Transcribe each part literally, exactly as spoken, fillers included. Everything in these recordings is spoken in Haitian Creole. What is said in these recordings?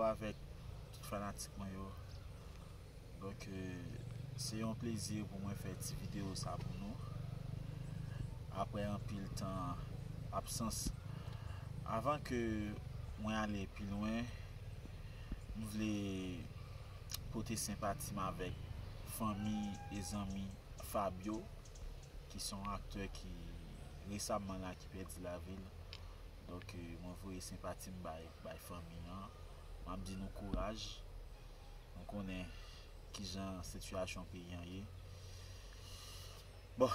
Avèk tout fanatik mwen yo. Donk, euh, se yon plezi pou mwen fè ti videyo sa pou nou. Apre anpil tan absans. Avan ke mwen ale pi lwen, m vle pote senpati m avèk fanmi e zanmi Fabio, ki se yon aktè ki resaman la ki pèdi lavi l. Donk, euh, mwen voye senpati m bay, bay fanmi an. M ap di nou kouraj. Nou konnen kijan sitiyasyon peyi an ye. Bon,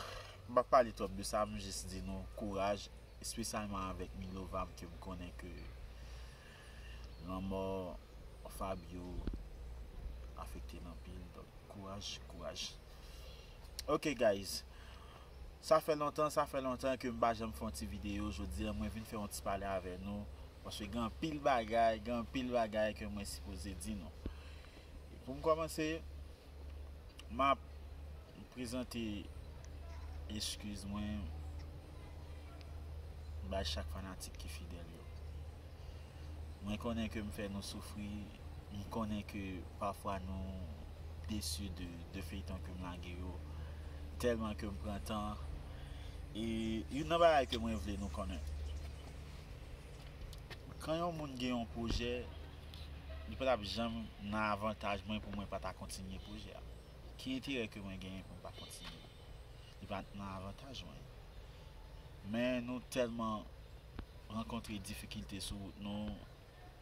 m p ap pale twòp de sa, m jis di nou kouraj, espesyalman avèk Milova, ke m konnen ke lanmò Fabio afekte l anpil. Donk, kouraj, kouraj. Ok, guys. Sa fè lontan, sa fè lontan ke m pa janm fè yon ti videyo. Jodi a, mwen vin fè yon ti pale avè nou. Paske gen anpil bagay, gen anpil bagay ke mwen sipoze di nou. E pou m kòmanse, m ap prezante eskiz mwen bay chak fanatik ki fidèl yo. Mwen konnen ke m fè nou soufri, m konnen ke pafwa nou desi de, de feyton ke m lage yo, tèlman ke m pran tan. E youn nan bagay ke mwen vle nou konnen, kan yon moun gen yon pwojè, li pa t ap janm nan avantaj mwen pou mwen pa ta kontinye pwojè a. Ki enterè ke mwen genyen pou m pa kontinye? Li pa nan avantaj mwen. Men nou tèlman rankontre difikilte sou wout nou,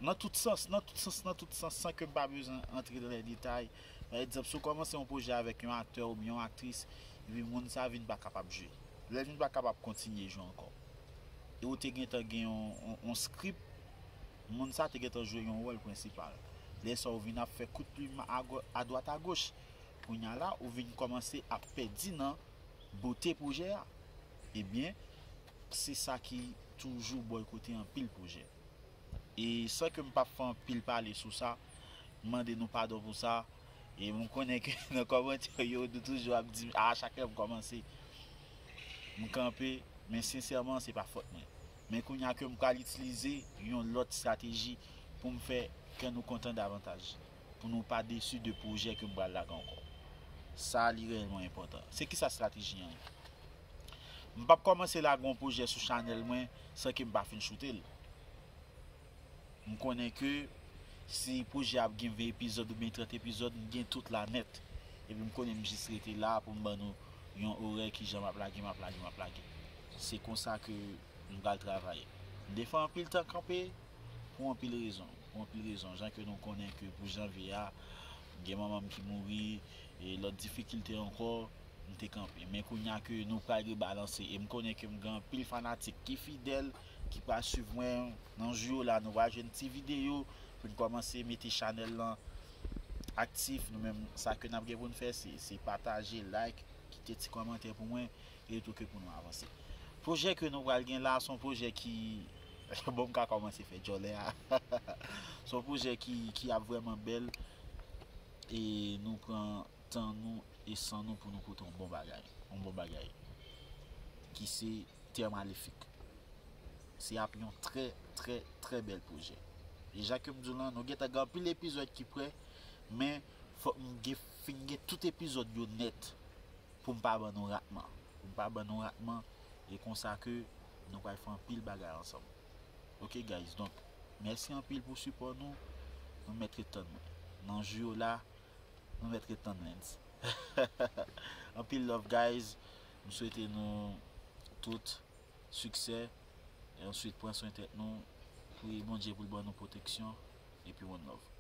nan tout sans, nan tout sans, nan tout sans, san ke m pa bezwen antre nan lè detay. Pa egzanp, si w kòmanse yon pwojè avèk yon aktè oubyen yon aktris, epi moun sa vin pa kapab jwe. Lè l vin pa kapab kontinye jwe ankò. E ou te gentan gen yon, yon, yon script, moun sa te gentan jwe yon wòl prensipal. Lè sa ou vin ap fè kout plim a gò-, adwat agoch. Kounye a la, ou vin kòmanse ap pèdi nan bote pwojè a. Ebyen, se sa ki toujou bòykote anpil pwojè. E san ke m p ap fè anpil pale sou sa, m mande nou padon pou sa. E m konnen ke nan kòmantè yo, nou toujou ap di m, a, chak lè m kòmanse, m kanpe, men sensèman, se pa fòt mwen. Men kounye a ke m pral itilize yon lòt estrateji pou m fè kè nou kontan davantaj, pou nou pa desi de pwojè ke m pral lage ankò. Sa, li reyèlman enpòtan. Se kisa estrateji an ye? M p ap kòmanse lage yon pwojè sou chanèl mwen san ke m pa fin choute l. M konnen ke si pwojè a ap gen ven epizòd oubyen trant epizòd, m gen tout la nèt. Epi m konnen m jis rete la pou m ban nou yon orè kijan m ap lage, m ap lage, m ap lage. Se konsa ke m pral travay. M te fè anpil tan kanpe pou anpil rezon. Pou anpil rezon. Jan ke nou konnen ke pou janvye a, gen manman m ki mouri, e lòt difikilte ankò, m te kanpe. Men kounye a ke nou pral rebalanse, e m konnen ke m gen anpil fanatik ki fidèl, ki pral swiv mwen nan jou yo la, nou pral jwenn ti videyo pou n kòmanse mete chanèl lan aktif. Nou menm, sa ke n ap gen pou n fè, se, se pataje, like, kite ti kòmantè pou mwen, e tou ke pou nou avanse. Pwojè ke nou pral gen la, se yon pwojè ki, bon, m ka kòmanse fè djòlè a. Se yon pwojè ki, ki ap vrèman bèl, e nou pran tan nou e san nou pou nou pote yon bon bagay, yon bon bagay, ki se Terre Maléfique. Se ap yon trè, trè, trè bèl pwojè. E jan ke m di w lan, nou gentan gen anpil epizòd ki prè, men fòk m gen, fin gen tout epizòd yo nèt pou m pa ban nou ratman. Pou m pa ban nou ratman, e konsa ke nou pral fè anpil bagay ansanm. Ok, guys, donk, mèsi anpil pou sipò nou. Nou mèt ret tann mwen. Nan jou yo la, nou mèt ret tann Lens. Anpil love, guys. M swete nou tout siksè. E answit, pran swen tèt nou. Priye Bondye pou l ban nou pwoteksyon. Epi one love.